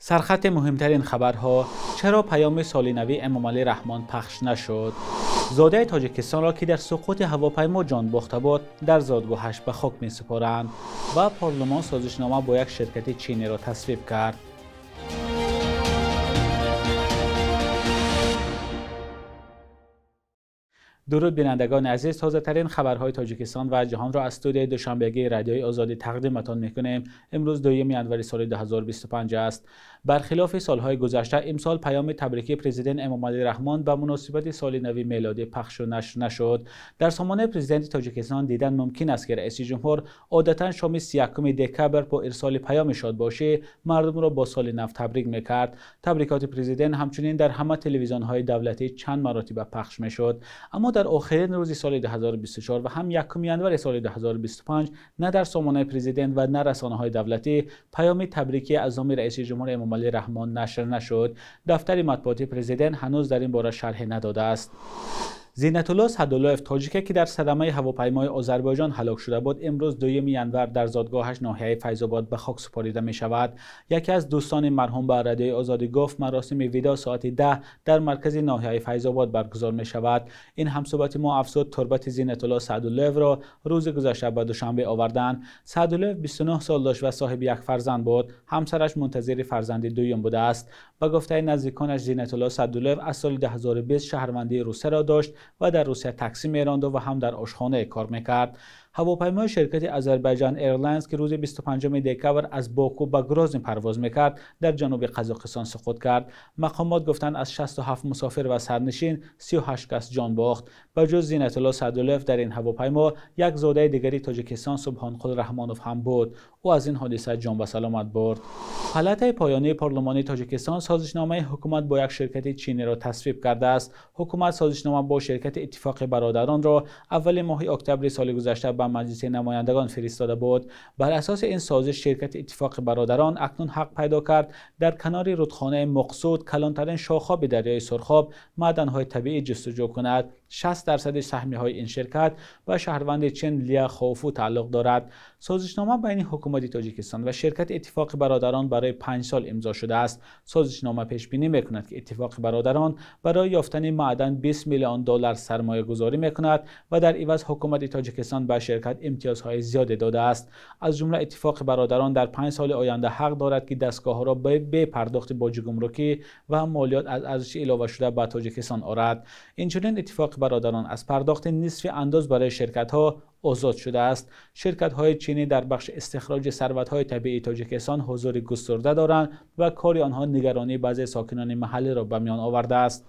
Сархати муҳимтарин хабарҳо: чаро паёми соли нави Эмомалӣ Раҳмон пахш нашуд? Зодаи Тоҷикистонро, ки дар суқути ҳавопаймо ҷон бохта буд, дар зодгоҳаш ба хок месупоранд ва парлумон созишнома бо як ширкати чиниро тасвиб кард. Дуруд бинандагони азиз, тозатарин хабарҳои Тоҷикистон ва ҷаҳонро аз студияи душанбегии Радиои Озодӣ тақдиматон мекунем. Имрӯз 2 январи соли 2025 аст. Бархилофи солҳои гузашта, имсол паёми табрикии президент Эмомалӣ Раҳмон ба муносибати соли нави мелодӣ пахшу нашр нашуд. Дар сомонаи президенти Тоҷикистон дидан мумкин аст, ки раиси ҷумҳур одатан шоми 31 декабр бо ирсоли паёми шодбошӣ мардумро бо соли нав табрик мекард. Табрикоти президент ҳамчунин дар ҳама телевизионҳои давлатӣ чанд маротиба пахш мешуд. Аммо дар охирин рӯзи соли 2024 ва ҳам 1 январи соли 2025 на дар сомонаи президент ва на расонаҳои давлатӣ паёми табрикии аз номи раиси ҷумҳур Эмомалӣ Раҳмон нашр нашуд. Дафтари матбуоти президент ҳанӯз дар ин бора шарҳе надодааст. Зинатулло Садуллоев, тоҷике ки дар садамаи ҳавопаймои Озарбойҷон ҳалок шуда буд, имрӯз 2 январ дар зодгоҳаш ноҳияи Файзобод ба хок супорида мешавад. Яке аз дӯстони марҳум ба Радиои Озодӣ гуфт, маросими видо соати 10 дар маркази ноҳияи Файзобод баргузор мешавад. Ин ҳамсӯҳбати мо афзуд, турбати Зинатулло Садуллоевро рӯзи гузашта ба Душанбе оварданд. Садуллоев 29 сол дошт ва соҳиби як фарзанд буд. Ҳамсараш мунтазири фарзанди дуюм будааст. Ба гуфтаи наздиконаш, Зинатулло Садуллоев аз соли 2020 шаҳрвандии Русияро дошт ва дар Русия таксӣ меронд ва ҳам дар ошхонае кор мекард. Ҳавопаймои ширкати Азербайҷан Airlines, ки рӯзи 25 декабр аз Боку ба Грозний парвоз мекард, дар ҷануби Қазоқистон суқут кард. Мақомот гуфтанд, аз 67 мусофир ва сарнишин 38 кас ҷон бохт. Ба ҷуз Зинатулло Садуллоев дар ин ҳавопаймо як зодаи дигари Тоҷикистон Субҳонқул Раҳмонов ҳам буд. Ӯ аз ин ҳодиса ҷон ба саломат бурд. Палатаи поёнии парлумони Тоҷикистон созишномаи ҳукумат бо як ширкати чиниро тасвиб кардааст. Ҳукумат созишнома бо ширкати Иттифоқи Бародаронро аввали моҳи октябри соли гузашта ба Маҷлиси намояндагон фиристода буд. Бар асоси ин созиш, ширкати Иттифоқи Бародарон акнун ҳақ пайдо кард дар канори рудхонаи Муқсуд, калонтарин шохоби дарёи Сурхоб, маъданҳои табиӣ ҷустуҷӯ кунад. 60% саҳмиҳои ин ширкат ба шаҳрванди Чин Лия Хофу тааллуқ дорад. Созишнома байни ҳукумати Тоҷикистон ва ширкати Иттифоқи Бародарон барои 5 сол имзо шудааст. Созишнома пешбинӣ мекунад, ки Иттифоқи Бародарон барои ёфтани маъдан 20 миллион доллар сармоягузорӣ мекунад ва дар иваз ҳукумати Тоҷикистон ба ширкат имтиёзҳои зиёде додааст. Аз ҷумла Иттифоқи Бародарон дар 5 соли оянда ҳақ дорад, ки дастгоҳҳоро бе пардохти боҷи гумрукӣ ва молиёт аз арзиши иловашуда ба Тоҷикистон орад. Инчунин Иттифоқи Бародарон аз пардохти нисфи андоз барои ширкатҳо озод шудааст. Ширкатҳои чинӣ дар бахши истихроҷи сарватҳои табиии Тоҷикистон ҳузури густурда доранд ва кори онҳо нигаронии баъзе сокинони маҳаллиро ба миён овардааст.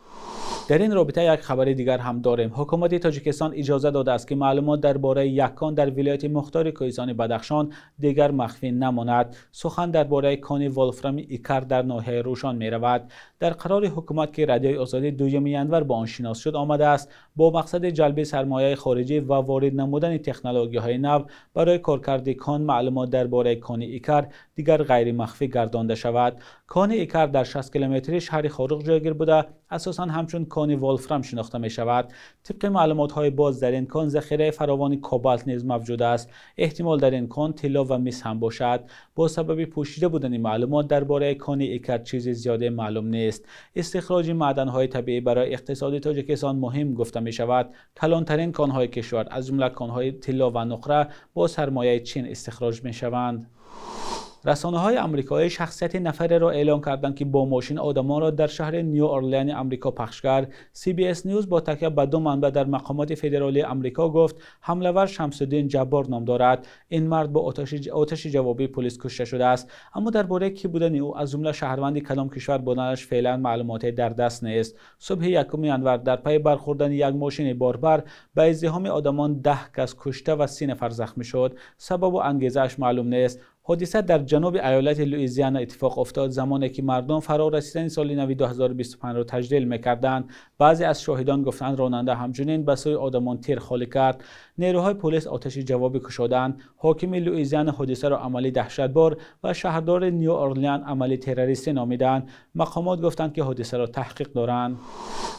Дар ин робита як хабари дигар ҳам дорем. Ҳукумати Тоҷикистон иҷоза додааст, ки маълумот дар бораи як кон дар вилояти мухтори Кӯҳистони Бадахшон дигар махфӣ намонад. Сухан дар бораи кони волфрами Икар дар ноҳияи Рӯшон меравад. Дар қарори ҳукумат, ки Радиои Озодӣ 2 январ бо он шинос шуд, омадааст бо мақсади ҷалби сармояи хориҷӣ ва ворид намудани технологияҳои нав барои коркарди кон, маълумот дар бораи кони Икар дигар ғайримахфӣ гардонда шавад. Кони Икар дар 60 километри шаҳри Хоруғ ҷойгир буда, асосан ҳамчун кони волфрам шинохта мешавад. Тибқи маълумотҳои боз, дар ин кон захираи фаровони кобалт низ мавҷуд аст. Эҳтимол дар ин кон тилло ва мис ҳам бошад. Бо сабаби пӯшида будани маълумот дар бораи кони Икар чизи зиёде маълум нест. Истихроҷи маъданҳои табиӣ барои иқтисоди Тоҷикистон муҳим гуфта мешавад. Калонтарин конҳои кишвар, аз ҷумла конҳои тилло ва нуқра, бо сармояи Чин истихроҷ мешаванд. Расонаҳои амрикоӣ шахсияти нафареро эълон карданд, ки бо мошин одамонро дар шаҳри Нью Орлеани Амрико пахш кард. CBS News бо такя ба ду манбаъ дар мақомоти федералии Амрико гуфт, ҳамлавар Шамсуддин Ҷаббор ном дорад. Ин мард бо оташи ҷавобии полис кушта шудааст. Аммо дар бораи кӣ будани ӯ, аз ҷумла шаҳрванди кадом кишвар буданаш, феълан маълумоте дар даст нест. Субҳи 1 январ дар пайи бархӯрдани як мошини борбар ба издиҳоми одамон 10 кас кушта ва 30 нафар захмӣ шуд. Сабабу ангезааш маълум нест. Ҳодиса дар ҷануби ایالت لوئیزیانا اتفاق افتاد، زمانی که مردم فرا رسیدن سال نو 2025 را تجلیل می‌کردند. بعضی از شاهدان گفتند راننده همچنین به سوی آدمان تیر خالی کرد. نیروهای پلیس آتش جوابی کشادند. حاکم لوئیزیانا حادثه را عملی دهشتبار و شهردار نیو اورلیان عملی تروریستی نامیدند. مقامات گفتند که حادثه را تحقیق دارند.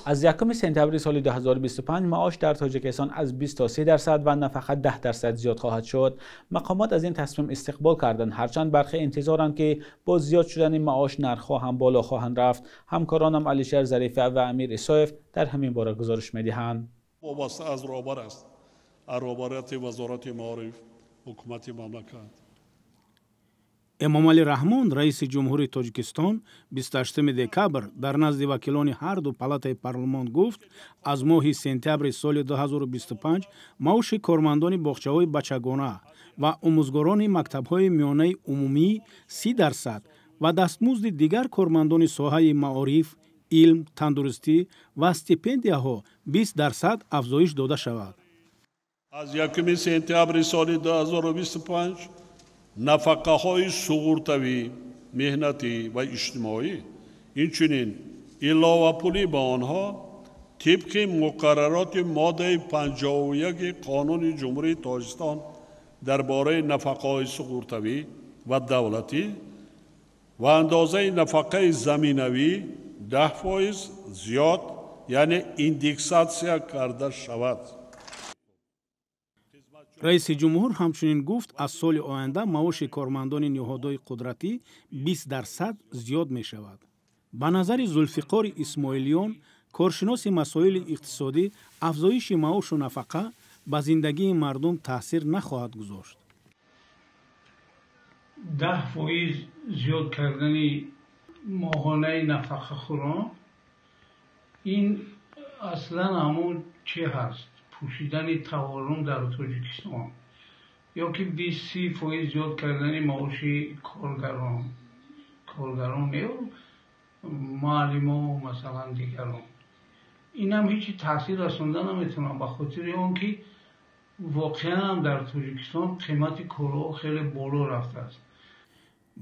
از 1 سپتامبر سال 2025 معاش در تاجیکستان از 20 تا 30% و نفقه 10% زیاد خواهد شد. مقامات از این تصمیم استقبال کردند карданд. Ҳарчанд бархе интизоранд, ки бо зиёд шудани маош нархҳо ҳам боло хоҳанд рафт. Ҳамкоронам Алишер Зарифӣ ва Амир Исоев дар ҳамин бора гузориш медиҳанд. Вобаста аз роҳбар аст, аз роҳбарияти Вазорати маориф, ҳукумати мамлакат. Эмомалӣ Раҳмон, раиси ҷумҳурии Тоҷикистон, 28 декабр дар назди вакилони ҳар ду палатаи парлумон гуфт, аз моҳи сентябри соли 2025 маоши кормандони боғчаҳои бачагона ва омӯзгорони мактабҳои миёнаи умумӣ 30% ва дастмузди дигар кормандони соҳаи маориф, илм, тандурустӣ ва стипендияҳо 20% афзоиш дода шавад. Аз 1 сентябри соли 2025 нафақаҳои суғуртавӣ, меҳнатӣ ва иҷтимоӣ, инчунин иловапулӣ ба онҳо тибқи муқаррароти моддаи 51 Қонуни Ҷумҳурии Тоҷикистон дар бораи нафақаҳои суғуртавӣ ва давлатӣ ва андозаи нафақаи заминавӣ 10% зиёд, яъне индексатсия карда шавад. Раиси ҷумҳур ҳамчунин гуфт, аз соли оянда маоши кормандони ниҳодҳои қудратӣ 20% зиёд мешавад. Ба назари Зулфиқори Исмоилиён, коршиноси масоили иқтисодӣ, афзоиши маошу нафақа ба зиндагии мардум таъсир нахоҳад гузошт. 10% зиёд кардани моҳонаи нафақахӯрон ин аслан ҳамон чи ҳаст? Пӯшидани таваррум дар Тоҷикистон ё ки 20-30% зиёд кардани маоши коргарон, коргарон ё муаллимо, масалан дигарон, инам ҳеҷ таъсир расонда наметавонад, ба хотири он ки воқеан дар Тоҷикистон қимати корҳо хеле боло рафтааст.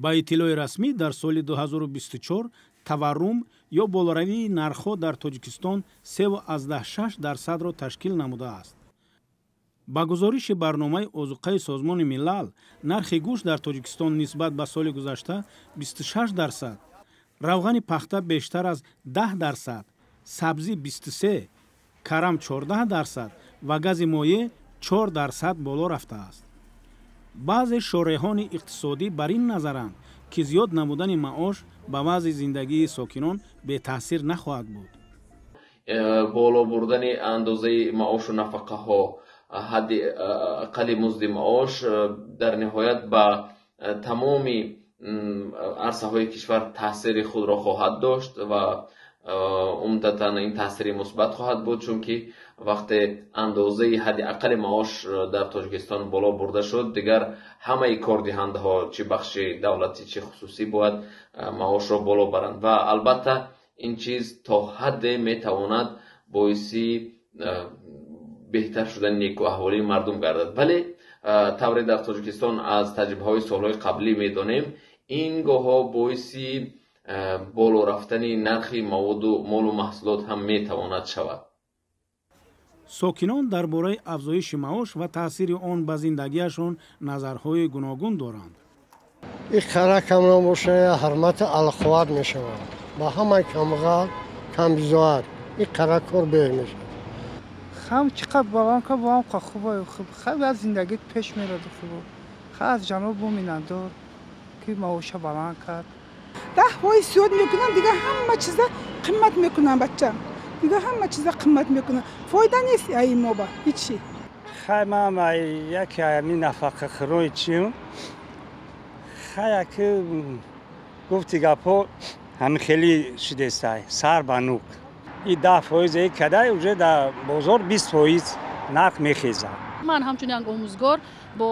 Ба иттилои расмӣ дар соли 2024 таваррум ё болоравии нархҳо дар Тоҷикистон 3,6%-ро ташкил намудааст. Ба гузориши барномаи озуқаи Созмони Милал, нархи гӯшт дар Тоҷикистон нисбат ба соли гузашта 26%, равғани пахта бештар аз 10%, сабзӣ 23, карам 14% ва гази моеъ 4% боло рафтааст. Баъзе шореҳони иқтисодӣ бар ин назаранд, ки зиёд намудани маош ба вазъи зиндагии сокинон бетаъсир нахоҳад буд. Боло бурдани андозаи маошу нафақаҳо, ҳадди аққали музди маош дар ниҳоят ба тамоми арсаҳои кишвар таъсири худро хоҳад дошт ва умдатан ин таъсири мусбат хоҳад буд, чунки вақте андозаи ҳадди аққали маош дар Тоҷикистон боло бурда шуд, дигар ҳамаи кордиҳандаҳо, чӣ бахши давлатӣ, чӣ хусусӣ, бояд маошро боло баранд ва албатта ин чиз то ҳадде метавонад боиси беҳтар шудани некуаҳволии мардум гардад. Вале тавре дар Тоҷикистон аз таҷрибаҳои солҳои қаблӣ медонем, ин гоҳҳо боиси боло рафтани нархи маводу молу маҳсулот ҳам метавонад шавад. Сокинон дар бораи афзоиши маош ва таъсири он ба зиндагиашон назарҳои гуногун доранд. Ин қара камро бошад, ҳурмати алқувват мешавад. Ба ҳамаи камбағал, камбизоат ин қара кор беҳ мешавад. Ҳам чӣ қадр баланд ка бо ҳам хуб, хуб аз зиндагит пеш мерад хуб. Ха аз ҷаноб миннатдор, ки маоша баланд кард. 10% зиёд мекунам, дигар ҳама чиза қимат мекунам, бачам. Дигар ҳама чиза қимат мекунам. Фоида нест ай мо ба ҳечи. Хай ман яке ҳамин нафақахӯрои чим. Хай яке гуфти гапҳо ҳамин хеле шудестай, сар ба нук. И 10% кадай уже дар бозор 20% нарх мехезад. Ман ҳамчун як омӯзгор бо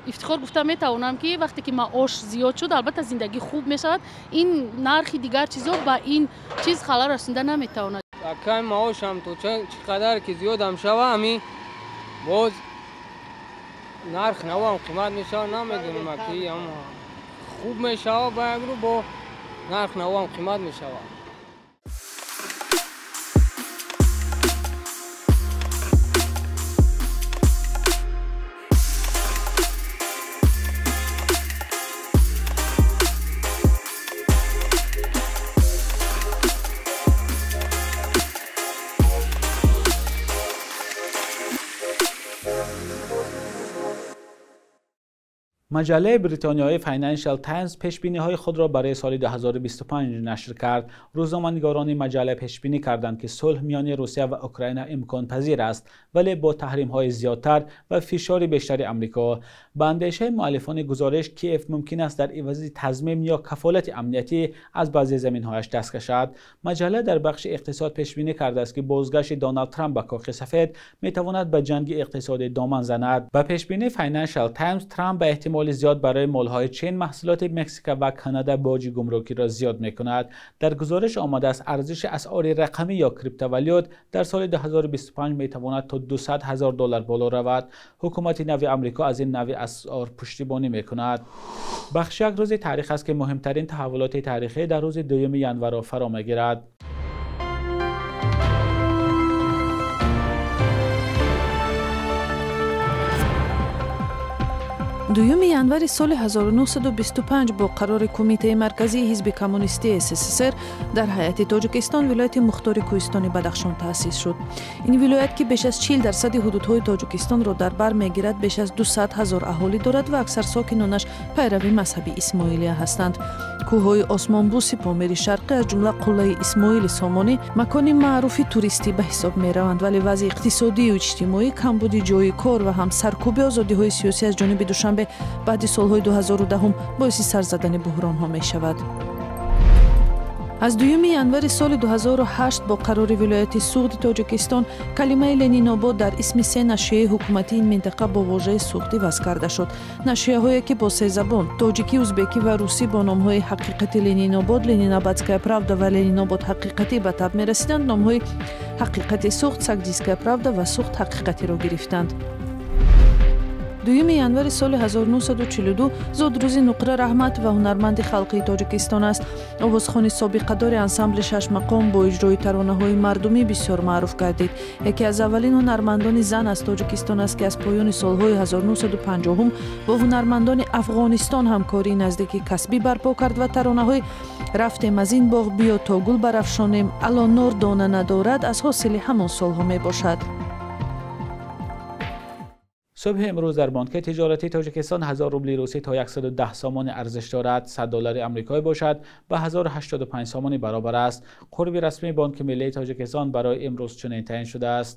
ифтихор гуфта метавонам, ки вақте ки маош зиёд шуд, албатта зиндагӣ хуб мешавад. Ин нархи дигар чизо ба ин чиз халал расонда наметавонад. Акай маошам то чӣ қадар ки зиёдам шава, ҳамин боз нарх навам қимат мешава, намедонам ки хуб мешава, ба як рӯ бо нарх навам қимат мешава. Маҷаллаи бритониёии Financial Times пешбиниҳои худро барои соли 2025 нашр кард. Рӯзноманигорони маҷалла пешбинӣ карданд, ки сулҳ миёни Русия ва Украина имконпазир аст, вале бо таҳримҳои зиёдтар ва фишори бештари Амрико. Ба андешаи муаллифони гузориш, Киев мумкин аст дар ивази тазмин ё кафолати амниятӣ аз баъзе заминҳояш даст кашад. Маҷалла дар бахши иқтисод пешбинӣ кардааст, ки бозгашти Доналд Трамп ба Кохи Сафед метавонад ба ҷанги иқтисодӣ доман занад. Ба пешбинии Financial Times, Трамп ба эҳтимоли зиёд барои молҳои Чин, маҳсулоти Мексика ва Канада боҷи гумрукиро зиёд мекунад. Дар гузориш омадааст, арзиши асъори рақамӣ ё криптовалют дар соли 2025 метавонад то 200 000 доллар боло равад. Ҳукумати нави Амрико аз ин нави асъор пуштибонӣ мекунад. Бахши як рӯзи таърих аст, ки муҳимтарин таҳаввулоти таърихӣ дар рӯзи 2 январро фаро мегирад. Дуюми январи соли 1925 бо қарори Кумитаи марказии ҳизби коммунистии СССР дар ҳайати Тоҷикистон вилояти мухтори Кӯҳистони Бадахшон таъсис шуд. Ин вилоят, ки беш аз 40% ҳудудҳои Тоҷикистонро дар бар мегирад, беш аз 200 ҳазор аҳолӣ дорад ва аксар сокинонаш пайрави мазҳаби исмоилия ҳастанд. Кӯҳҳои осмонбӯси Помири Шарқӣ, аз ҷумла қуллаи Исмоили Сомонӣ, макони маъруфи туристӣ ба ҳисоб мераванд, вале вазъи иқтисодию иҷтимоӣ, камбуди ҷойи кор ва ҳам саркӯби озодиҳои сиёсӣ аз ҷониби Душанбе баъди солҳои 2010 боиси сар задани буҳронҳо мешавад. Аз 2 январи соли 2008 бо қарори вилояти Суғди Тоҷикистон калимаи Ленинобод дар исми се нашрияи ҳукуматии ин минтақа бо вожаи суғд иваз карда шуд. Нашрияҳое, ки бо се забон тоҷикӣ, узбекӣ ва русӣ бо номҳои Ҳақиқати Ленинобод, Ленинабадская правда ва Ленинобод ҳақиқатӣ ба таб мерасиданд, номҳои Ҳақиқати Суғд, Согдийская правда ва Суғд ҳақиқатиро гирифтанд. 2 январи соли 1942 зодрӯзи Нуқра Раҳмат ва ҳунарманди халқии Тоҷикистон аст. Овозхони собиқадори ансамбли Шашмақом бо иҷрои таронаҳои мардумӣ бисёр маъруф гардид. Яке аз аввалин ҳунармандони зан аз Тоҷикистон аст, ки аз поёни солҳои 1950 бо ҳунармандони Афғонистон ҳамкории наздики касбӣ барпо кард ва таронаҳои «Рафтем аз ин боғ», «Биё то гул барафшонем», «Ало нор дона надорад» аз ҳосили ҳамон солҳо мебошад. Субҳи имрӯз дар Бонки тиҷоратии Тоҷикистон 1000 рубли русӣ то 110 сомонӣ арзиш дорад. 100 доллари амрикоӣ бошад, ба 1085 сомонӣ баробар аст. Қурби расмии Бонки миллии Тоҷикистон барои имрӯз чунин таъин шудааст.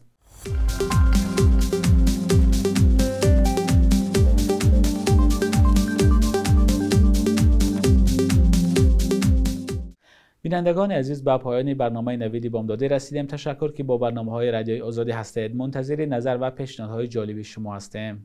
Бинандагони азиз, ба поёни барномаи Навиди Бомдодӣ расидем. Ташаккур, ки бо барномаҳои Радиои Озодӣ ҳастед. Мунтазири назар ва пешниҳодҳои ҷолиби шумо ҳастем.